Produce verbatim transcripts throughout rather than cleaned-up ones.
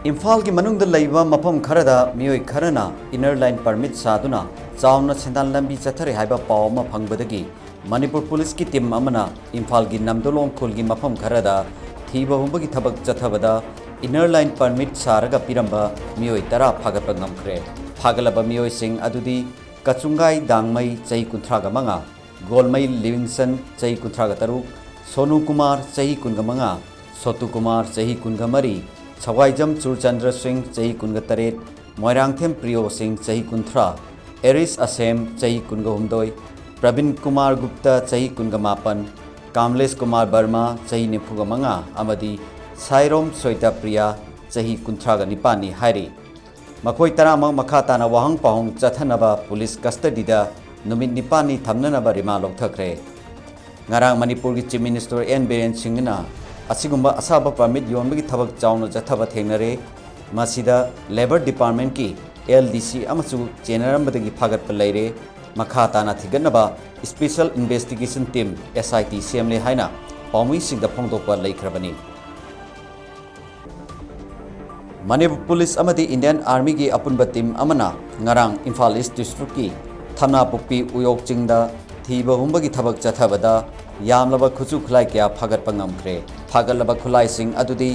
ꯏꯝꯐꯥꯜꯒꯤ ꯃꯅꯨꯡꯗ ꯂꯩꯕ ꯃꯐꯝ ꯈꯔꯗ ꯃꯤꯑꯣꯏ ꯈꯔꯅ inner line permit ꯁꯥꯗꯨꯅ ꯆꯥꯎꯅ ꯁꯦꯟꯗꯥꯟ ꯂꯝꯕꯤ ꯆꯠꯊꯔꯦ ꯍꯥꯏꯕ ꯄꯥꯎ ꯑꯃ ꯐꯪꯕꯗꯒꯤ ꯃꯅꯤꯄꯨꯔ ꯄꯨꯂꯤꯁꯀꯤ team ꯑꯃꯅ ꯏꯝꯐꯥꯜꯒꯤ ꯅꯝꯗꯣꯂꯣꯡ ꯈꯨꯜꯒꯤ ꯃꯐꯝ ꯈꯔꯗ ꯊꯤꯕ ꯍꯨꯝꯕꯒꯤ ꯊꯕꯛ ꯆꯠꯊꯕꯗ inner line permit ꯁꯥꯔꯒ ꯄꯤꯔꯝꯕ ꯃꯤꯑꯣꯏ ꯇꯔꯥ ꯐꯥꯒꯠꯄ ꯉꯝꯈ꯭ꯔꯦ꯫ ꯐꯥꯒꯠꯂꯕ ꯃꯤꯑꯣꯏꯁꯤꯡ ꯑꯗꯨꯗꯤ ꯀꯆꯨꯡꯒꯥꯏ ꯗꯥꯡꯃꯩ, ꯆꯍꯤ ꯀꯨꯟꯊ꯭ꯔꯥꯒ ꯃꯉꯥ, ꯒꯣꯜꯃꯩ ꯂꯤꯕꯤꯡꯁꯟ, ꯆꯍꯤ ꯀꯨꯟꯊ꯭ꯔꯥꯒ ꯇꯔꯨꯛ, ꯁꯣꯅꯨ ꯀꯨꯃꯥꯔ, ꯆꯍꯤ ꯀꯨꯟꯒ ꯃꯉꯥ, ꯁꯣꯇꯨ ꯀꯨꯃꯥꯔ, ꯆꯍꯤ ꯀꯨꯟꯒ ꯃꯔꯤ, ꯁꯋꯥꯏꯖꯝ ꯆꯨꯔꯆꯟꯗ꯭ꯔ ꯁꯤꯡ, ꯆꯍꯤ ꯀꯨꯟꯒ ꯇꯔꯦꯠ, ꯃꯣꯏꯔꯥꯡꯊꯦꯝ ꯄ꯭ꯔꯤꯌꯣ ꯁꯤꯡ, ꯆꯍꯤ ꯀꯨꯟꯊ꯭ꯔꯥ, ꯑꯦꯔꯤꯁ ꯑꯁꯦꯝ, ꯆꯍꯤ ꯀꯨꯟꯒ ꯍꯨꯝꯗꯣꯏ, ꯄ꯭ꯔꯕꯤꯟ ꯀꯨꯃꯥꯔ ꯒꯨꯞꯇ, ꯆꯍꯤ ꯀꯨꯟꯒ ꯃꯥꯄꯟ, ꯀꯥꯝꯂꯦꯁ ꯀꯨꯃꯥꯔ ꯕꯔꯃꯥ, ꯆꯍꯤ ꯅꯤꯐꯨꯒ ꯃꯉꯥ, ꯑꯃꯗꯤ ꯁꯥꯏꯔꯣꯝ ꯁꯣꯏꯇꯥ ꯄ꯭ꯔꯤꯌꯥ, ꯆꯍꯤ ꯀꯨꯟꯊ꯭ꯔꯥꯒ ꯅꯤꯄꯥꯟꯅꯤ ꯍꯥꯏꯔꯤ꯫ ꯃꯈꯣꯏ ꯇꯔꯥꯃꯛ ꯃꯈꯥ ꯇꯥꯅ ꯋꯥꯍꯪ ꯄꯥꯎꯍꯪ ꯆꯠꯊꯅꯕ ꯄꯨꯂꯤꯁ custody ꯗ ꯅꯨꯃꯤꯠ ꯅꯤꯄꯥꯟꯅꯤ ꯊꯝꯅꯅꯕ remand ꯂꯧꯊꯈ꯭ꯔꯦ꯫ ꯉꯔꯥꯡ ꯃꯅꯤꯄꯨꯔꯒꯤ Chief Minister ꯑꯦꯟ ꯕꯤꯔꯦꯟ ꯁꯤꯡꯅ ꯑꯁꯤꯒꯨꯝꯕ ꯑꯁꯥꯕ permit ꯌꯣꯟꯕꯒꯤ ꯊꯕꯛ ꯆꯥꯎꯅ ꯆꯠꯊꯕ ꯊꯦꯡꯅꯔꯦ꯫ ꯃꯁꯤꯗ Labour Department ꯀꯤ L D C ꯑꯃꯁꯨ ꯆꯦꯟꯅꯔꯝꯕꯗꯒꯤ ꯐꯥꯒꯠꯄ ꯂꯩꯔꯦ꯫ ꯃꯈꯥ ꯇꯥꯅ ꯊꯤꯒꯠꯅꯕ Special Investigation Team, S I T, ꯁꯦꯝꯂꯦ ꯍꯥꯏꯅ ꯄꯥꯎꯃꯤꯁꯤꯡꯗ ꯐꯣꯡꯗꯣꯛꯄ ꯂꯩꯈ꯭ꯔꯕꯅꯤ꯫ ꯃꯅꯤꯄꯨꯔ ꯄꯨꯂꯤꯁ ꯑꯃꯗꯤ Indian Army ꯒꯤ ꯑꯄꯨꯟꯕ team ꯑꯃꯅ ꯉꯔꯥꯡ ꯏꯝꯐꯥꯜ East District ꯀꯤ ꯊꯝꯅꯥꯄꯣꯛꯄꯤ ꯎꯌꯣꯛ ꯆꯤꯡꯗ ꯊꯤꯕ ꯍꯨꯝꯕꯒꯤ ꯊꯕꯛ ꯆꯠꯊꯕꯗ ꯌꯥꯝꯂꯕ ꯈꯨꯠꯁꯨ ꯈꯨꯠꯂꯥꯏ ꯀꯌꯥ ꯐꯥꯒꯠꯄ ꯉꯝꯈ꯭ꯔꯦ꯫ ꯐꯥꯒꯠꯂꯕ ꯈꯨꯠꯂꯥꯏꯁꯤꯡ ꯑꯗꯨꯗꯤ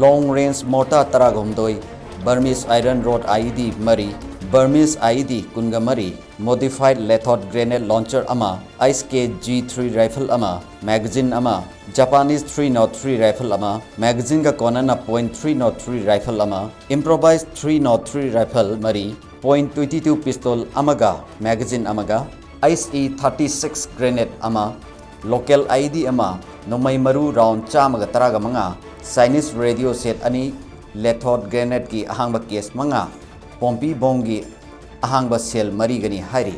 long range mortar ꯇꯔꯥꯒ ꯍꯨꯝꯗꯣꯏ, Burmese iron rod I E D ꯃꯔꯤ, Burmese I E D ꯀꯨꯟꯒ ꯃꯔꯤ, modified lathod grenade launcher ꯑꯃ, I S K G three rifle ꯑꯃ, magazine ꯑꯃ, Japanese three nought three rifle ꯑꯃ, magazine ꯒ ꯀꯣꯟꯅꯅ point three nought three rifle ꯑꯃ, improvised three nought three rifle ꯃꯔꯤ, point twenty two pistol ꯑꯃꯒ magazine ꯑꯃꯒ, I C E thirty six grenade ꯑꯃ, local I E D ꯑꯃ, ꯅꯣꯡꯃꯩ ꯃꯔꯨ round ꯆꯥꯝꯃꯒ ꯇꯔꯥꯒ ꯃꯉꯥ, Chinese radio set ꯑꯅꯤ, lathod grenade ꯀꯤ ꯑꯍꯥꯡꯕ case ꯃꯉꯥ, ꯄꯣꯝꯄꯤ ꯕꯣꯝꯒꯤ ꯑꯍꯥꯡꯕ shell ꯃꯔꯤꯒꯅꯤ ꯍꯥꯏꯔꯤ꯫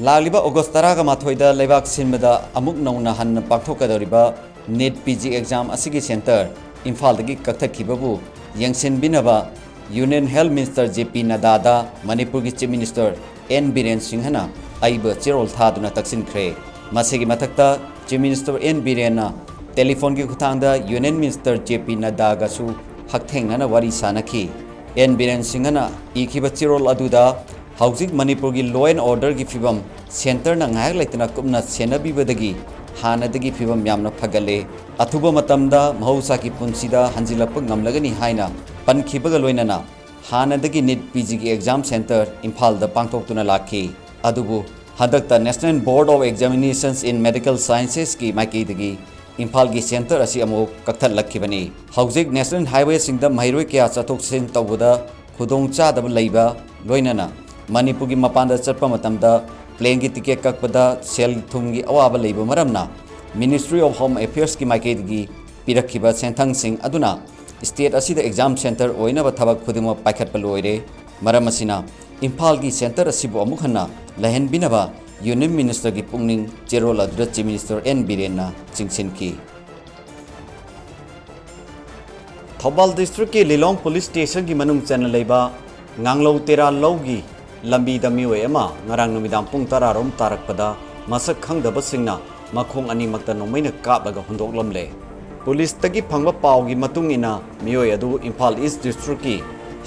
ꯂꯥꯛꯂꯤꯕ ꯑꯣꯒꯁ ꯇꯔꯥꯒ ꯃꯥꯊꯣꯏꯗ ꯂꯩꯕꯥꯛ ꯁꯤꯟꯕꯗ ꯑꯃꯨꯛ ꯅꯧꯅ ꯍꯟꯅ ꯄꯥꯡꯊꯣꯛꯀꯗꯧꯔꯤꯕ NEET P G exam ꯑꯁꯤꯒꯤ centre ꯏꯝꯐꯥꯜꯗꯒꯤ ꯀꯛꯊꯠꯈꯤꯕꯕꯨ ꯌꯦꯡꯁꯤꯟꯕꯤꯅꯕ Union Health Minister J P ꯅꯗꯥꯗ ꯃꯅꯤꯄꯨꯔꯒꯤ Chief Minister ꯑꯦꯟ ꯕꯤꯔꯦꯟ ꯁꯤꯡꯍꯅ ꯑꯏꯕ ꯆꯦꯔꯣꯜ ꯊꯥꯗꯨꯅ ꯇꯛꯁꯤꯟꯈ꯭ꯔꯦ꯫ ꯃꯁꯤꯒꯤ ꯃꯊꯛꯇ Chief Minister ꯑꯦꯟ ꯕꯤꯔꯦꯟꯅ ꯇꯦꯂꯤꯐꯣꯟꯒꯤ ꯈꯨꯠꯊꯥꯡꯗ ꯌꯨꯅꯤꯌꯟ ꯃꯤꯅꯤꯁꯇꯔ ꯖꯦ ꯄꯤ ꯅꯗ꯭ꯗꯥꯒꯁꯨ ꯍꯛꯊꯦꯡꯅꯅ ꯋꯥꯔꯤ ꯁꯥꯅꯈꯤ꯫ ꯑꯦꯟ ꯕꯤꯔꯦꯟ ꯁꯤꯡꯍꯅ ꯏꯈꯤꯕ ꯆꯦꯔꯣꯜ ꯑꯗꯨꯗ ꯍꯧꯖꯤꯛ ꯃꯅꯤꯄꯨꯔꯒꯤ law and orderꯒꯤ ꯐꯤꯕꯝ centreꯅ ꯉꯥꯏꯍꯥꯛ ꯂꯩꯇꯅ ꯀꯨꯞꯅ ꯁꯦꯟꯅꯕꯤꯕꯗꯒꯤ ꯍꯥꯟꯅꯗꯒꯤ ꯐꯤꯕꯝ ꯌꯥꯝꯅ ꯐꯒꯠꯂꯦ꯫ ꯑꯊꯨꯕ ꯃꯇꯝꯗ ꯃꯍꯧꯁꯥꯒꯤ ꯄꯨꯟꯁꯤꯗ ꯍꯟꯖꯤꯜꯂꯛꯄ ꯉꯝꯂꯒꯅꯤ ꯍꯥꯏꯅ ꯄꯟꯈꯤꯕꯒ ꯂꯣꯏꯅꯅ ꯍꯥꯟꯅꯗꯒꯤ NEET PGꯒꯤ exam centre ꯏꯝꯐꯥꯜꯗ ꯄꯥꯡꯊꯣꯛꯇꯨꯅ ꯂꯥꯛꯈꯤ꯫ ꯑꯗꯨꯕꯨ ꯍꯟꯗꯛꯇ National Board of Examinations in Medical Sciencesꯀꯤ ꯃꯥꯏꯀꯩꯗꯒꯤ ꯏꯝꯐꯥꯜꯒꯤ centre ꯑꯁꯤ ꯑꯃꯨꯛ ꯀꯛꯊꯠꯂꯛꯈꯤꯕꯅꯤ꯫ ꯍꯧꯖꯤꯛ national highwayꯁꯤꯡꯗ ꯃꯍꯩꯔꯣꯏ ꯀꯌꯥ ꯆꯠꯊꯣꯛ ꯆꯠꯁꯤꯟ ꯇꯧꯕꯗ ꯈꯨꯗꯣꯡꯆꯥꯗꯕ ꯂꯩꯕ, ꯂꯣꯏꯅꯅ ꯃꯅꯤꯄꯨꯔꯒꯤ ꯃꯄꯥꯟꯗ ꯆꯠꯄ ꯃꯇꯝꯗ planeꯒꯤ ticket ꯀꯛꯄꯗ ꯁꯦꯜ ꯊꯨꯝꯒꯤ ꯑꯋꯥꯕ ꯂꯩꯕ ꯃꯔꯝꯅ Ministry of Home Affairsꯀꯤ ꯃꯥꯏꯀꯩꯗꯒꯤ ꯄꯤꯔꯛꯈꯤꯕ ꯁꯦꯟꯊꯪꯁꯤꯡ ꯑꯗꯨꯅ state ꯑꯁꯤꯗ exam centre ꯑꯣꯏꯅꯕ ꯊꯕꯛ ꯈꯨꯗꯤꯡꯃꯛ ꯄꯥꯏꯈꯠꯄ ꯂꯣꯏꯔꯦ꯫ ꯃꯔꯝ ꯑꯁꯤꯅ ꯏꯝꯐꯥꯜꯒꯤ centre ꯑꯁꯤꯕꯨ ꯑꯃꯨꯛ ꯍꯟꯅ ꯂꯩꯍꯟꯕꯤꯅꯕ Union Ministerꯒꯤ ꯄꯨꯛꯅꯤꯡ ꯆꯦꯔꯣꯜ ꯑꯗꯨꯗ Chief Minister ꯑꯦꯟ ꯕꯤꯔꯦꯟꯅ ꯆꯤꯡꯁꯤꯟꯈꯤ꯫ ꯊꯧꯕꯥꯜ districtꯀꯤ ꯂꯤꯂꯣꯡ police stationꯒꯤ ꯃꯅꯨꯡ ꯆꯟꯅ ꯂꯩꯕ ꯉꯥꯡꯂꯧ ꯇꯦꯔꯥ ꯂꯧꯒꯤ ꯂꯝꯕꯤꯗ ꯃꯤꯑꯣꯏ ꯑꯃ ꯉꯔꯥꯡ ꯅꯨꯃꯤꯗꯥꯡ ꯄꯨꯡ ꯇꯔꯥ ꯔꯣꯝ ꯇꯥꯔꯛꯄꯗ ꯃꯁꯛ ꯈꯪꯗꯕꯁꯤꯡꯅ ꯃꯈꯣꯡ ꯑꯅꯤꯃꯛꯇ ꯅꯣꯡꯃꯩꯅ ꯀꯥꯞꯂꯒ ꯍꯨꯟꯗꯣꯛꯂꯝꯂꯦ꯫ Policeꯇꯒꯤ ꯐꯪꯕ ꯄꯥꯎꯒꯤ ꯃꯇꯨꯡ ꯏꯟꯅ ꯃꯤꯑꯣꯏ ꯑꯗꯨ ꯏꯝꯐꯥꯜ East districtꯀꯤ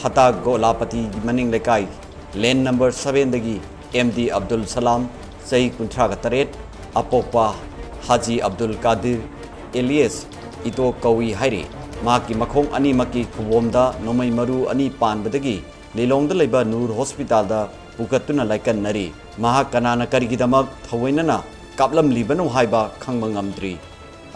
ꯍꯇꯥ ꯒꯣꯂꯥꯄꯇꯤꯒꯤ ꯃꯅꯤꯡ ꯂꯩꯀꯥꯏ lane number sevenꯗꯒꯤ ꯑꯦꯝ ꯗꯤ ꯑꯕꯗꯨꯜ ꯁꯂꯥꯝ, ꯆꯍꯤ ꯀꯨꯟꯊ꯭ꯔꯥꯒ ꯇꯔꯦꯠ, ꯑꯄꯣꯛꯄ ꯍꯥꯖꯤ ꯑꯕꯗꯨꯜ ꯀꯥꯗꯤꯔ alias ꯏꯇꯣ ꯀꯧꯏ ꯍꯥꯏꯔꯤ꯫ ꯃꯍꯥꯛꯀꯤ ꯃꯈꯣꯡ ꯑꯅꯤꯃꯛꯀꯤ ꯈꯨꯕꯣꯝꯗ ꯅꯣꯡꯃꯩ ꯃꯔꯨ ꯑꯅꯤ ꯄꯥꯟꯕꯗꯒꯤ ꯂꯤꯂꯣꯡꯗ ꯂꯩꯕ ꯅꯨꯔ hospitalꯗ ꯄꯨꯈꯠꯇꯨꯅ ꯂꯥꯏꯀꯠꯅꯔꯤ꯫ ꯃꯍꯥꯛ ꯀꯅꯥꯅ ꯀꯔꯤꯒꯤꯗꯃꯛ ꯊꯑꯣꯏꯅꯅ ꯀꯥꯞꯂꯝꯂꯤꯕꯅꯣ ꯍꯥꯏꯕ ꯈꯪꯕ ꯉꯝꯗ꯭ꯔꯤ꯫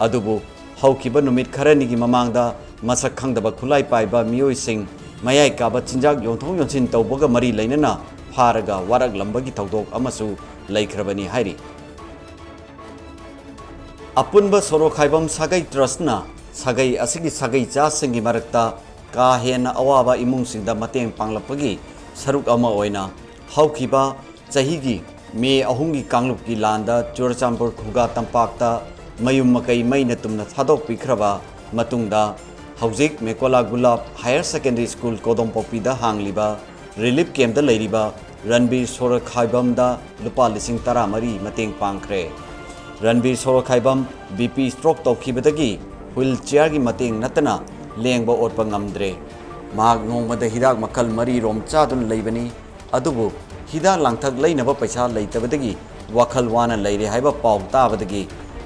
ꯑꯗꯨꯕꯨ ꯍꯧꯈꯤꯕ ꯅꯨꯃꯤꯠ ꯈꯔꯅꯤꯒꯤ ꯃꯃꯥꯡꯗ ꯃꯁꯛ ꯈꯪꯗꯕ ꯈꯨꯠꯂꯥꯏ ꯄꯥꯏꯕ ꯃꯤꯑꯣꯏꯁꯤꯡ ꯃꯌꯥꯏ ꯀꯥꯕ ꯆꯤꯟꯖꯥꯛ ꯌꯣꯟꯊꯣꯛ ꯌꯣꯟꯁꯤꯟ ꯇꯧꯕꯒ ꯃꯔꯤ ꯂꯩꯅꯅ ꯐꯥꯔꯒ ꯋꯥꯔꯛꯂꯝꯕꯒꯤ ꯊꯧꯗꯣꯛ ꯑꯃꯁꯨ ꯂꯩꯈ꯭ꯔꯕꯅꯤ ꯍꯥꯏꯔꯤ꯫ ꯑꯄꯨꯟꯕ ꯁꯣꯔꯣꯛꯈꯥꯏꯕꯝ ꯁꯥꯒꯩ trustꯅ ꯁꯥꯒꯩ ꯑꯁꯤꯒꯤ ꯁꯥꯒꯩ ꯆꯥꯁꯤꯡꯒꯤ ꯃꯔꯛꯇ ꯀꯥ ꯍꯦꯟꯅ ꯑꯋꯥꯕ ꯏꯃꯨꯡꯁꯤꯡꯗ ꯃꯇꯦꯡ ꯄꯥꯡꯂꯛꯄꯒꯤ ꯁꯔꯨꯛ ꯑꯃ ꯑꯣꯏꯅ ꯍꯧꯈꯤꯕ ꯆꯍꯤꯒꯤ ꯃꯦ ꯑꯍꯨꯝꯒꯤ ꯀꯥꯡꯂꯨꯞꯀꯤ ꯂꯥꯟꯗ ꯆꯨꯔꯆꯥꯟꯄꯨꯔ ꯈꯨꯒꯥ ꯇꯝꯄꯥꯛꯇ ꯃꯌꯨꯝ ꯃꯀꯩ ꯃꯩꯅ ꯇꯨꯝꯅ ꯊꯥꯗꯣꯛꯄꯤꯈ꯭ꯔꯕ ꯃꯇꯨꯡꯗ ꯍꯧꯖꯤꯛ ꯃꯦꯀꯣꯂꯥ ꯒꯨꯂꯥꯞ Higher Secondary School ꯀꯣꯗꯣꯝꯄꯣꯛꯄꯤꯗ ꯍꯥꯡꯂꯤꯕ relief campꯇ ꯂꯩꯔꯤꯕ ꯔꯟꯕꯤꯔ ꯁꯣꯔꯣꯛꯈꯥꯏꯕꯝꯗ ꯂꯨꯄꯥ ꯂꯤꯁꯤꯡ ꯇꯔꯥꯃꯔꯤ ꯃꯇꯦꯡ ꯄꯥꯡꯈ꯭ꯔꯦ꯫ ꯔꯟꯕꯤꯔ ꯁꯣꯔꯣꯈꯥꯏꯕꯝ ꯕꯤ ꯄꯤ ꯁ꯭ꯇ꯭ꯔꯣꯛ ꯇꯧꯈꯤꯕꯗꯒꯤ ꯍ꯭ꯋꯤꯜ ꯆꯤꯌꯥꯔꯒꯤ ꯃꯇꯦꯡ ꯅꯠꯇꯅ ꯂꯦꯡꯕ ꯑꯣꯠꯄ ꯉꯝꯗ꯭ꯔꯦ꯫ ꯃꯍꯥꯛ ꯅꯣꯡꯃꯗ ꯍꯤꯗꯥꯛ ꯃꯈꯜ ꯃꯔꯤ ꯔꯣꯝ ꯆꯥꯗꯨꯅ ꯂꯩꯕꯅꯤ꯫ ꯑꯗꯨꯕꯨ ꯍꯤꯗꯥꯛ ꯂꯥꯡꯊꯛ ꯂꯩꯅꯕ ꯄꯩꯁꯥ ꯂꯩꯇꯕꯗꯒꯤ ꯋꯥꯈꯜ ꯋꯥꯅ ꯂꯩꯔꯦ ꯍꯥꯏꯕ ꯄꯥꯎ ꯇꯥꯕꯗꯒꯤ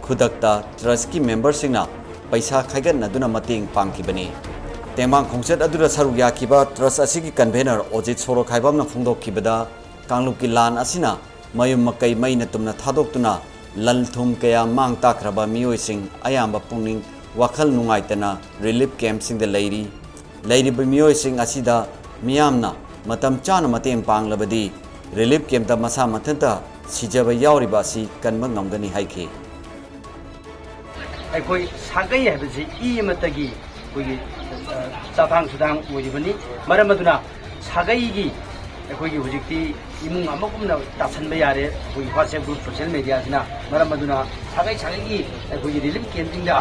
ꯈꯨꯗꯛꯇ ꯇ꯭ꯔꯁꯀꯤ ꯃꯦꯝꯕꯔꯁꯤꯡꯅ ꯄꯩꯁꯥ ꯈꯥꯏꯒꯠꯅꯗꯨꯅ ꯃꯇꯦꯡ ꯄꯥꯡꯈꯤꯕꯅꯤ꯫ ꯇꯦꯡꯕꯥꯡ ꯈꯣꯡꯆꯠ ꯑꯗꯨꯗ ꯁꯔꯨꯛ ꯌꯥꯈꯤꯕ ꯇ꯭ꯔꯁ ꯑꯁꯤꯒꯤ ꯀꯟꯚꯦꯅꯔ ꯑꯣꯖꯤꯠ ꯁꯣꯔꯣꯈꯥꯏꯕꯝꯅ ꯐꯣꯡꯗꯣꯛꯈꯤꯕꯗ, ꯀꯥꯡꯂꯨꯞꯀꯤ ꯂꯥꯟ ꯑꯁꯤꯅ ꯃꯌꯨꯝ ꯃꯀꯩ ꯃꯩꯅ ꯇꯨꯝꯅ ꯊꯥꯗꯣꯛꯇꯨꯅ ꯂꯟ ꯊꯨꯝ ꯀꯌꯥ ꯃꯥꯡ ꯇꯥꯛꯈ꯭ꯔꯕ ꯃꯤꯑꯣꯏꯁꯤꯡ ꯑꯌꯥꯝꯕ ꯄꯨꯛꯅꯤꯡ ꯋꯥꯈꯜ ꯅꯨꯡꯉꯥꯏꯇꯅ ꯔꯤꯂꯤꯐ ꯀꯦꯝꯞꯁꯤꯡꯗ ꯂꯩꯔꯤ꯫ ꯂꯩꯔꯤꯕ ꯃꯤꯑꯣꯏꯁꯤꯡ ꯑꯁꯤꯗ ꯃꯤꯌꯥꯝꯅ ꯃꯇꯝ ꯆꯥꯅ ꯃꯇꯦꯡ ꯄꯥꯡꯂꯕꯗꯤ ꯔꯤꯂꯤꯐ ꯀꯦꯝꯞꯇ ꯃꯁꯥ ꯃꯊꯟꯇ ꯁꯤꯖꯕ ꯌꯥꯎꯔꯤꯕ ꯑꯁꯤ ꯀꯟꯕ ꯉꯝꯒꯅꯤ ꯍꯥꯏꯈꯤ꯫ ꯑꯩꯈꯣꯏ ꯁꯥꯒꯩ ꯍꯥꯏꯕꯁꯤ ꯏ ꯑꯃꯠꯇꯒꯤ ꯑꯩꯈꯣꯏꯒꯤ, ꯑ, ꯆꯥꯊꯥꯡ ꯁꯨꯊꯥꯡ ꯑꯣꯏꯔꯤꯕꯅꯤ꯫ ꯃꯔꯝ ꯑꯗꯨꯅ ꯁꯥꯒꯩꯒꯤ ꯑꯩꯈꯣꯏꯒꯤ ꯍꯧꯖꯤꯛꯇꯤ ꯏꯃꯨꯡ ꯑꯃꯒꯨꯝꯅ ꯇꯥꯁꯟꯕ ꯌꯥꯔꯦ ꯑꯩꯈꯣꯏꯒꯤ WhatsApp group, social media ꯑꯁꯤꯅ꯫ ꯃꯔꯝ ꯑꯗꯨꯅ ꯁꯥꯒꯩ ꯁꯥꯒꯩꯒꯤ ꯑꯩꯈꯣꯏꯒꯤ ꯔꯤꯂꯤꯐ ꯀꯦꯝꯞꯁꯤꯡꯗ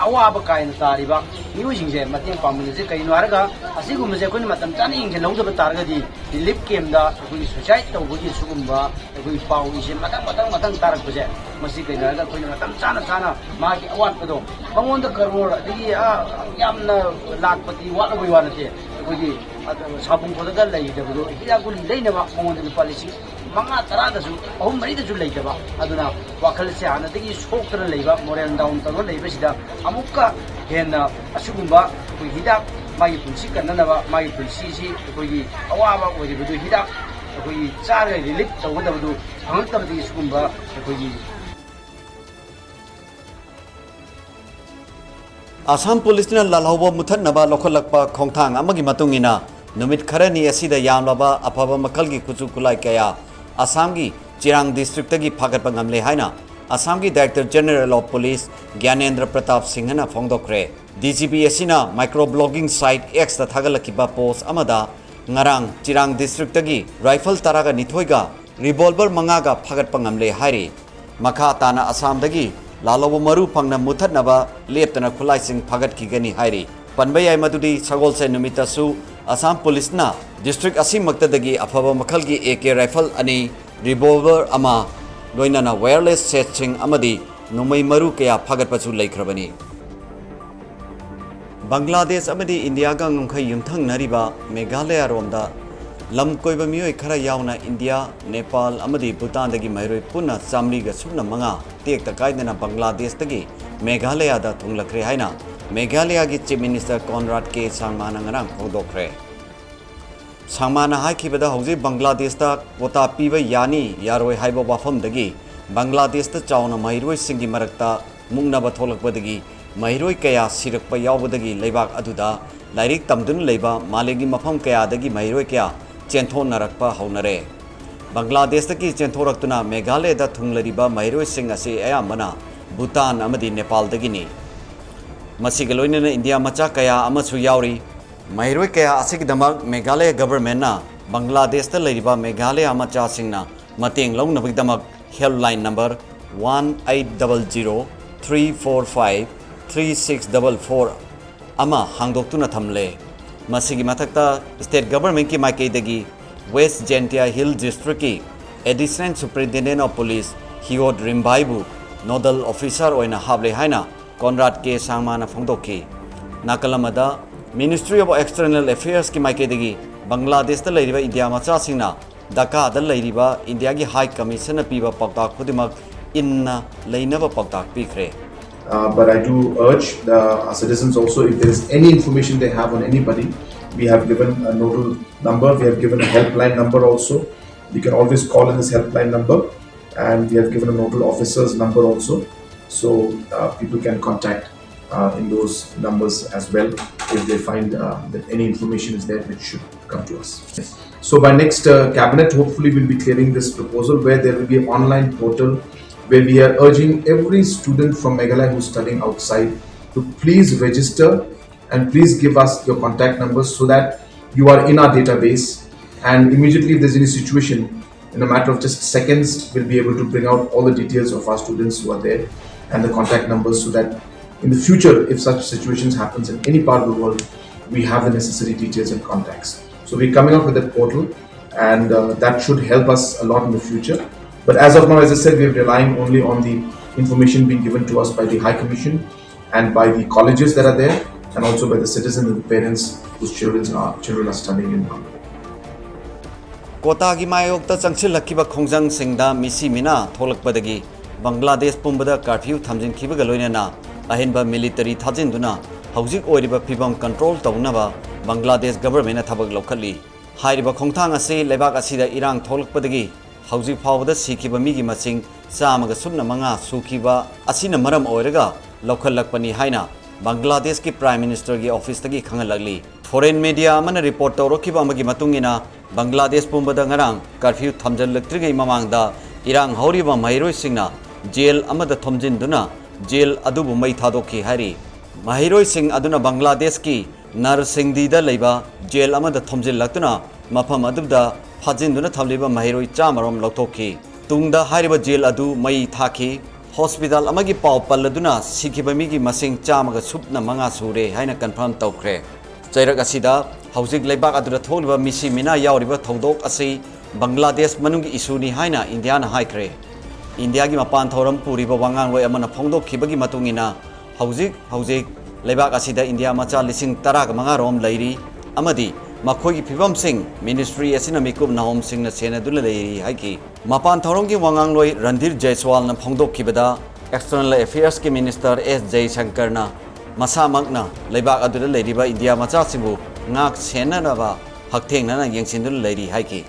ꯑꯋꯥꯕ ꯀꯥ ꯍꯦꯟꯅ ꯇꯥꯔꯤꯕ ꯃꯤꯑꯣꯏꯁꯤꯡꯁꯦ ꯃꯇꯦꯡ ꯄꯥꯡꯃꯤꯟꯅꯁꯦ꯫ ꯀꯩꯒꯤꯅꯣ ꯍꯥꯏꯔꯒ ꯑꯁꯤꯒꯨꯝꯕꯁꯦ ꯑꯩꯈꯣꯏꯅ ꯃꯇꯝ ꯆꯥꯅ ꯌꯦꯡꯁꯤꯜꯍꯧꯗꯕ ꯇꯥꯔꯒꯗꯤ ꯔꯤꯂꯤꯐ ꯀꯦꯝꯞꯇ ꯑꯩꯈꯣꯏꯒꯤ suicide ꯇꯧꯕꯒꯤ ꯁꯤꯒꯨꯝꯕ ꯑꯩꯈꯣꯏꯒꯤ ꯄꯥꯎꯁꯦ ꯃꯊꯪ ꯃꯊꯪ ꯃꯊꯪ ꯇꯥꯔꯛꯄꯁꯦ, ꯃꯁꯤ ꯀꯩꯅꯣ ꯍꯥꯏꯔꯒ ꯑꯩꯈꯣꯏꯅ ꯃꯇꯝ ꯆꯥꯅ ꯆꯥꯅ ꯃꯥꯒꯤ ꯑꯋꯥꯠꯄꯗꯣ, ꯃꯉꯣꯟꯗ ꯀꯔꯣꯔ ꯑꯗꯒꯤ, ꯑ, ꯌꯥꯝꯅ ꯂꯥꯛꯄꯗꯤ ꯋꯥꯠꯂꯕꯩ ꯋꯥ ꯅꯠꯇꯦ꯫ ꯑꯩꯈꯣꯏꯒꯤ, ꯑ, ꯁꯥꯕꯨꯡ ꯈꯣꯠꯇꯒ ꯂꯩꯇꯕꯗꯣ ꯍꯤꯗꯥꯛ ꯒꯨꯂꯤ ꯂꯩꯅꯕ ꯃꯉꯣꯟꯗ ꯂꯨꯄꯥ ꯂꯤꯁꯤꯡ ꯃꯉꯥ ꯇꯔꯥꯗꯁꯨ, ꯑꯍꯨꯝ ꯃꯔꯤꯗꯁꯨ ꯂꯩꯇꯕ꯫ ꯑꯗꯨꯅ ꯋꯥꯈꯜꯁꯦ ꯍꯥꯟꯅꯗꯒꯤ ꯁꯣꯛꯇꯅ ꯂꯩꯕ, moral down ꯇꯧꯔ ꯂꯩꯕꯁꯤꯗ ꯑꯃꯨꯛꯀ ꯍꯦꯟꯅ ꯑꯁꯤꯒꯨꯝꯕ ꯑꯩꯈꯣꯏ ꯍꯤꯗꯥꯛ, ꯃꯥꯒꯤ ꯄꯨꯟꯁꯤ ꯀꯟꯅꯅꯕ, ꯃꯥꯒꯤ ꯄꯨꯟꯁꯤꯁꯤ ꯑꯩꯈꯣꯏꯒꯤ ꯑꯋꯥꯕ ꯑꯣꯏꯔꯤꯕꯗꯨ ꯍꯤꯗꯥꯛ ꯑꯩꯈꯣꯏꯒꯤ ꯆꯥꯔꯒ ꯔꯤꯂꯤꯐ ꯇꯧꯒꯗꯕꯗꯨ ꯐꯪꯉꯛꯇꯕꯗꯒꯤ ꯁꯤꯒꯨꯝꯕ ꯑꯩꯈꯣꯏꯒꯤ ꯑꯁꯥꯝ ꯄꯨꯂꯤꯁꯅ ꯂꯥꯜꯍꯧꯕ ꯃꯨꯊꯠꯅꯕ ꯂꯧꯈꯠꯂꯛꯄ ꯈꯣꯡꯊꯥꯡ ꯑꯃꯒꯤ ꯃꯇꯨꯡ ꯏꯟꯅ ꯅꯨꯃꯤꯠ ꯈꯔꯅꯤ ꯑꯁꯤꯗ ꯌꯥꯝꯂꯕ ꯑꯐꯕ ꯃꯈꯜꯒꯤ ꯈꯨꯠꯁꯨ ꯈꯨꯠꯂꯥꯏ ꯀꯌꯥ ꯑꯁꯥꯝꯒꯤ ꯆꯤꯔꯥꯡ ꯗꯤꯁꯇ꯭ꯔꯤꯛꯇꯒꯤ ꯐꯥꯒꯠꯄ ꯉꯝꯂꯦ ꯍꯥꯏꯅ ꯑꯁꯥꯝꯒꯤ Director General of Police ꯒ꯭ꯌꯥꯅꯦꯟꯗ꯭ꯔ Pratap ꯁꯤꯡꯍꯅ ꯐꯣꯡꯗꯣꯛꯈ꯭ꯔꯦ꯫ ꯗꯤ ꯖꯤ ꯄꯤ ꯑꯁꯤꯅ micro blogging site X ꯇ ꯊꯥꯒꯠꯂꯛꯈꯤꯕ ꯄꯣꯁ ꯑꯃꯗ ꯉꯔꯥꯡ ꯆꯤꯔꯥꯡ ꯗꯤꯁꯇ꯭ꯔꯤꯛꯇꯒꯤ ꯔꯥꯏꯐꯜ ꯇꯔꯥꯒ ꯅꯤꯊꯣꯏꯒ ꯔꯤꯚꯣꯜꯚꯔ ꯃꯉꯥꯒ ꯐꯥꯒꯠꯄ ꯉꯝꯂꯦ ꯍꯥꯏꯔꯤ꯫ ꯃꯈꯥ ꯇꯥꯅ ꯑꯁꯥꯝꯗꯒꯤ ꯂꯥꯜꯍꯧꯕ ꯃꯔꯨ ꯐꯪꯅ ꯃꯨꯊꯠꯅꯕ ꯂꯦꯞꯇꯅ ꯈꯨꯠꯂꯥꯏꯁꯤꯡ ꯐꯥꯒꯠꯈꯤꯒꯅꯤ ꯍꯥꯏꯔꯤ꯫ ꯄꯟꯕ ꯌꯥꯏ ꯃꯗꯨꯗꯤ ꯁꯒꯣꯜꯁꯦꯟ ꯅꯨꯃꯤꯠꯇꯁꯨ ꯑꯁꯥꯝ ꯄꯨꯂꯤꯁꯅ ꯗꯤꯁꯇ꯭ꯔꯤꯛ ꯑꯁꯤꯃꯛꯇꯗꯒꯤ ꯑꯐꯕ ꯃꯈꯜꯒꯤ ꯑꯦ ꯀꯦ ꯔꯥꯏꯐꯜ ꯑꯅꯤ, ꯔꯤꯚꯣꯜꯚꯔ ꯑꯃ, ꯂꯣꯏꯅꯅ wireless setꯁꯤꯡ ꯑꯃꯗꯤ ꯅꯣꯡꯃꯩ ꯃꯔꯨ ꯀꯌꯥ ꯐꯥꯒꯠꯄꯁꯨ ꯂꯩꯈ꯭ꯔꯕꯅꯤ꯫ ꯕꯪꯒ꯭ꯂꯥꯗꯦꯁ ꯑꯃꯗꯤ ꯏꯟꯗꯤꯌꯥꯒ ꯉꯝꯈꯩ ꯌꯨꯝꯊꯪꯅꯔꯤꯕ ꯃꯦꯘꯥꯂꯌꯥꯔꯣꯝꯗ ꯂꯝ ꯀꯣꯏꯕ ꯃꯤꯑꯣꯏ ꯈꯔ ꯌꯥꯎꯅ ꯏꯟꯗꯤꯌꯥ, ꯅꯦꯄꯥꯜ ꯑꯃꯗꯤ ꯚꯨꯇꯥꯟꯗꯒꯤ ꯃꯍꯩꯔꯣꯏ ꯄꯨꯟꯅ ꯆꯥꯃꯔꯤꯒ ꯁꯨꯞꯅ ꯃꯉꯥ ꯇꯦꯛꯇ ꯀꯥꯏꯗꯅ ꯕꯪꯒ꯭ꯂꯥꯗꯦꯁꯇꯒꯤ ꯃꯦꯘꯥꯂꯌꯥꯗ ꯊꯨꯡꯂꯛꯈ꯭ꯔꯦ ꯍꯥꯏꯅ ꯃꯦꯘꯥꯂꯌꯥꯒꯤ Chief Minister Conrad K ꯁꯥꯡꯃꯥꯅ ꯉꯔꯥꯡ ꯐꯣꯡꯗꯣꯛꯈ꯭ꯔꯦ꯫ ꯁꯥꯡꯃꯥꯅ ꯍꯥꯏꯈꯤꯕꯗ, ꯍꯧꯖꯤꯛ ꯕꯪꯒ꯭ꯂꯥꯗꯦꯁꯇ quota ꯄꯤꯕ ꯌꯥꯅꯤ ꯌꯥꯔꯣꯏ ꯍꯥꯏꯕ ꯋꯥꯐꯝꯗꯒꯤ ꯕꯪꯒ꯭ꯂꯥꯗꯦꯁꯇ ꯆꯥꯎꯅ ꯃꯍꯩꯔꯣꯏꯁꯤꯡꯒꯤ ꯃꯔꯛꯇ ꯃꯨꯛꯅꯕ ꯊꯣꯛꯂꯛꯄꯗꯒꯤ ꯃꯍꯩꯔꯣꯏ ꯀꯌꯥ ꯁꯤꯔꯛꯄ ꯌꯥꯎꯕꯗꯒꯤ ꯂꯩꯕꯥꯛ ꯑꯗꯨꯗ ꯂꯥꯏꯔꯤꯛ ꯇꯝꯗꯨꯅ ꯂꯩꯕ ꯃꯥꯂꯦꯝꯒꯤ ꯃꯐꯝ ꯀꯌꯥꯗꯒꯤ ꯃꯍꯩꯔꯣꯏ ꯀꯌꯥ ꯆꯦꯟꯊꯣꯛꯅꯔꯛꯄ ꯍꯧꯅꯔꯦ꯫ ꯕꯪꯒ꯭ꯂꯥꯗꯦꯁꯇꯒꯤ ꯆꯦꯟꯊꯣꯔꯛꯇꯨꯅ ꯃꯦꯘꯥꯂꯌꯗ ꯊꯨꯡꯂꯔꯤꯕ ꯃꯍꯩꯔꯣꯏꯁꯤꯡ ꯑꯁꯤ ꯑꯌꯥꯝꯕꯅ ꯚꯨꯇꯥꯟ ꯑꯃꯗꯤ ꯅꯦꯄꯥꯜꯗꯒꯤꯅꯤ꯫ ꯃꯁꯤꯒ ꯂꯣꯏꯅꯅ ꯏꯟꯗꯤꯌꯥ ꯃꯆꯥ ꯀꯌꯥ ꯑꯃꯁꯨ ꯌꯥꯎꯔꯤ꯫ ꯃꯍꯩꯔꯣꯏ ꯀꯌꯥ ꯑꯁꯤꯒꯤꯗꯃꯛ ꯃꯦꯘꯥꯂꯌ governmentꯅ ꯕꯪꯒ꯭ꯂꯥꯗꯦꯁꯇ ꯂꯩꯔꯤꯕ ꯃꯦꯘꯥꯂꯌ ꯃꯆꯥꯁꯤꯡꯅ ꯃꯇꯦꯡ ꯂꯧꯅꯕꯒꯤꯗꯃꯛ helpline number one eight double zero three four five three six double four ꯑꯃ ꯍꯥꯡꯗꯣꯛꯇꯨꯅ ꯊꯝꯂꯦ꯫ ꯃꯁꯤꯒꯤ ꯃꯊꯛꯇ state governmentꯀꯤ ꯃꯥꯏꯀꯩꯗꯒꯤ West Jaintia Hill Districtꯀꯤ Additional Superintendent of Police ꯍꯤꯌꯣꯠ ꯔꯤꯝꯕꯥꯏꯕꯨ nodal officer ꯑꯣꯏꯅ ꯍꯥꯞꯂꯦ ꯍꯥꯏꯅ ꯀꯣꯟꯔꯥꯗ ꯀꯦ ꯁꯥꯡꯃꯥꯅ ꯐꯣꯡꯗꯣꯛꯈꯤ꯫ ꯅꯥꯀꯜ ꯑꯃꯗ, Ministry of External Affairsꯀꯤ ꯃꯥꯏꯀꯩꯗꯒꯤ ꯕꯪꯒ꯭ꯂꯥꯗꯦꯁꯇ ꯂꯩꯔꯤꯕ ꯏꯟꯗꯤꯌꯥ ꯃꯆꯥꯁꯤꯡꯅ ꯙꯥꯀꯥꯗ ꯂꯩꯔꯤꯕ ꯏꯟꯗꯤꯌꯥꯒꯤ High Commissionꯅ ꯄꯤꯕ ꯄꯥꯎꯇꯥꯛ ꯈꯨꯗꯤꯡꯃꯛ ꯏꯟꯅ ꯂꯩꯅꯕ ꯄꯥꯎꯇꯥꯛ ꯄꯤꯈ꯭ꯔꯦ꯫ Uh, but I do urge the, our citizens also, if there is any information they have on anybody, we have given a nodal number, we have given a helpline number also. You can always call in this helpline number, and we have given a nodal officer's number also. So uh, people can contact uh, in those numbers as well if they find uh, that any information is there which should come to us. So by next uh, cabinet, hopefully we'll be clearing this proposal where there will be an online portal where we are urging every student from Meghalaya who's studying outside to please register and please give us your contact numbers so that you are in our database. And immediately, if there's any situation, in a matter of just seconds, we'll be able to bring out all the details of our students who are there and the contact numbers so that in the future, if such situations happens in any part of the world, we have the necessary details and contacts. So we're coming up with that portal, and uh, that should help us a lot in the future. But as of now, as I said, we are relying only on the information being given to us by the High Commission and by the colleges that are there, and also by the citizens and the parents whose children are, children are studying in Bangladesh. ꯀꯣꯇꯥꯒꯤ ꯃꯥꯌꯣꯛꯇ ꯆꯪꯁꯤꯜꯂꯛꯈꯤꯕ ꯈꯣꯡꯖꯪꯁꯤꯡꯗ ꯃꯤꯁꯤ ꯃꯤꯅꯥ ꯊꯣꯛꯂꯛꯄꯗꯒꯤ ꯕꯪꯒ꯭ꯂꯥꯗꯦꯁ ꯄꯨꯝꯕꯗ curfew ꯊꯝꯖꯤꯟꯈꯤꯕꯒ ꯂꯣꯏꯅꯅ ꯑꯍꯦꯟꯕ military ꯊꯥꯖꯤꯟꯗꯨꯅ ꯍꯧꯖꯤꯛ ꯑꯣꯏꯔꯤꯕ ꯐꯤꯚꯝ control ꯇꯧꯅꯕ ꯕꯪꯒ꯭ꯂꯥꯗꯦꯁ ꯒꯚꯔꯟꯃꯦꯟꯠꯅ ꯊꯕꯛ ꯂꯧꯈꯠꯂꯤ꯫ ꯍꯥꯏꯔꯤꯕ ꯈꯣꯡꯊꯥꯡ ꯑꯁꯤ ꯂꯩꯕꯥꯛ ꯑꯁꯤꯗ ꯏꯔꯥꯡ ꯊꯣꯛꯂꯛꯄꯗꯒꯤ ꯍꯧꯖꯤꯛ ꯐꯥꯎꯕꯗ ꯁꯤꯈꯤꯕ ꯃꯤꯒꯤ ꯃꯁꯤꯡ ꯆꯥꯝꯃꯒ ꯁꯨꯞꯅ ꯃꯉꯥ ꯁꯨꯈꯤꯕ ꯑꯁꯤꯅ ꯃꯔꯝ ꯑꯣꯏꯔꯒ ꯂꯧꯈꯠꯂꯛꯄꯅꯤ ꯍꯥꯏꯅ ꯕꯪꯒ꯭ꯂꯥꯗꯦꯁꯀꯤ ꯄ꯭ꯔꯥꯏꯝ ꯃꯤꯅꯤꯁꯇꯔꯒꯤ ꯑꯣꯐꯤꯁꯇꯒꯤ ꯈꯪꯍꯜꯂꯛꯂꯤ꯫ ꯐꯣꯔꯦꯟ ꯃꯤꯗꯤꯌꯥ ꯑꯃꯅ ꯔꯤꯄꯣꯔꯠ ꯇꯧꯔꯛꯈꯤꯕ ꯑꯃꯒꯤ ꯃꯇꯨꯡ ꯏꯟꯅ, ꯕꯪꯒ꯭ꯂꯥꯗꯦꯁ ꯄꯨꯝꯕꯗ ꯉꯔꯥꯡ ꯀꯥꯔꯐ꯭ꯌꯨ ꯊꯝꯖꯤꯜꯂꯛꯇ꯭ꯔꯤꯉꯩ ꯃꯃꯥꯡꯗ ꯏꯔꯥꯡ ꯍꯧꯔꯤꯕ ꯃꯍꯩꯔꯣꯏꯁꯤꯡꯅ ꯖꯦꯜ ꯑꯃꯗ ꯊꯣꯝꯖꯤꯟꯗꯨꯅ ꯖꯦꯜ ꯑꯗꯨꯕꯨ ꯃꯩ ꯊꯥꯗꯣꯛꯈꯤ ꯍꯥꯏꯔꯤ꯫ ꯃꯍꯩꯔꯣꯏꯁꯤꯡ ꯑꯗꯨꯅ ꯕꯪꯒ꯭ꯂꯥꯗꯦꯁꯀꯤ ꯅꯔꯁꯤꯡꯗꯤꯗ ꯂꯩꯕ ꯖꯦꯜ ꯑꯃꯗ ꯊꯣꯝꯖꯤꯜꯂꯛꯇꯨꯅ ꯃꯐꯝ ꯑꯗꯨꯗ ꯐꯥꯖꯤꯟꯗꯨꯅ ꯊꯝꯂꯤꯕ ꯃꯍꯩꯔꯣꯏ ꯆꯥꯝꯃꯔꯣꯝ ꯂꯧꯊꯣꯛꯈꯤ꯫ ꯇꯨꯡꯗ ꯍꯥꯏꯔꯤꯕ ꯖꯦꯜ ꯑꯗꯨ ꯃꯩ ꯊꯥꯈꯤ꯫ ꯍꯣꯁꯄꯤꯇꯥꯜ ꯑꯃꯒꯤ ꯄꯥꯎ ꯄꯜꯂꯗꯨꯅ ꯁꯤꯈꯤꯕ ꯃꯤꯒꯤ ꯃꯁꯤꯡ ꯆꯥꯝꯃꯒ ꯁꯨꯞꯅ ꯃꯉꯥ ꯁꯨꯔꯦ ꯍꯥꯏꯅ ꯀꯟꯐꯥꯔꯝ ꯇꯧꯈ꯭ꯔꯦ꯫ ꯆꯩꯔꯛ ꯑꯁꯤꯗ ꯍꯧꯖꯤꯛ ꯂꯩꯕꯥꯛ ꯑꯗꯨꯗ ꯊꯣꯛꯂꯤꯕ ꯃꯤꯁꯤ ꯃꯤꯅꯥ ꯌꯥꯎꯔꯤꯕ ꯊꯧꯗꯣꯛ ꯑꯁꯤ ꯕꯪꯒ꯭ꯂꯥꯗꯦꯁ ꯃꯅꯨꯡꯒꯤ ꯏꯁꯨꯅꯤ ꯍꯥꯏꯅ ꯏꯟꯗꯤꯌꯥꯅ ꯍꯥꯏꯈ꯭ꯔꯦ꯫ ꯏꯟꯗꯤꯌꯥꯒꯤ ꯃꯄꯥꯟ ꯊꯧꯔꯝ ꯄꯨꯔꯤꯕ ꯋꯥꯉꯥꯡꯂꯣꯏ ꯑꯃꯅ ꯐꯣꯡꯗꯣꯛꯈꯤꯕꯒꯤ ꯃꯇꯨꯡ ꯏꯟꯅ, ꯍꯧꯖꯤꯛ ꯍꯧꯖꯤꯛ ꯂꯩꯕꯥꯛ ꯑꯁꯤꯗ ꯏꯟꯗꯤꯌꯥ ꯃꯆꯥ ꯂꯤꯁꯤꯡ ꯇꯔꯥꯒ ꯃꯉꯥ ꯔꯣꯝ ꯂꯩꯔꯤ ꯑꯃꯗꯤ ꯃꯈꯣꯏꯒꯤ ꯐꯤꯕꯝꯁꯤꯡ ꯃꯤꯅꯤꯁꯇ꯭ꯔꯤ ꯑꯁꯤꯅ ꯃꯤꯀꯨꯞ ꯅꯥꯍꯣꯝꯁꯤꯡꯅ ꯁꯦꯟꯅꯗꯨꯅ ꯂꯩꯔꯤ ꯍꯥꯏꯈꯤ꯫ ꯃꯄꯥꯟ ꯊꯧꯔꯝꯒꯤ ꯋꯥꯉꯥꯡꯂꯣꯏ ꯔꯟꯙꯤꯔ ꯖꯩꯁꯋꯥꯜꯅ ꯐꯣꯡꯗꯣꯛꯈꯤꯕꯗ, ꯑꯦꯛꯁꯇꯔꯅꯦꯜ ꯑꯦꯐꯤꯌꯔꯁꯀꯤ ꯃꯤꯅꯤꯁꯇꯔ ꯑꯦꯁ ꯖꯌꯁꯪꯀꯔꯅ ꯃꯁꯥꯃꯛꯅ ꯂꯩꯕꯥꯛ ꯑꯗꯨꯗ ꯂꯩꯔꯤꯕ ꯏꯟꯗꯤꯌꯥ ꯃꯆꯥꯁꯤꯡꯕꯨ ꯉꯥꯛ ꯁꯦꯟꯅꯅꯕ ꯍꯛꯊꯦꯡꯅꯅ ꯌꯦꯡꯁꯤꯟꯗꯨꯅ ꯂꯩꯔꯤ ꯍꯥꯏꯈꯤ꯫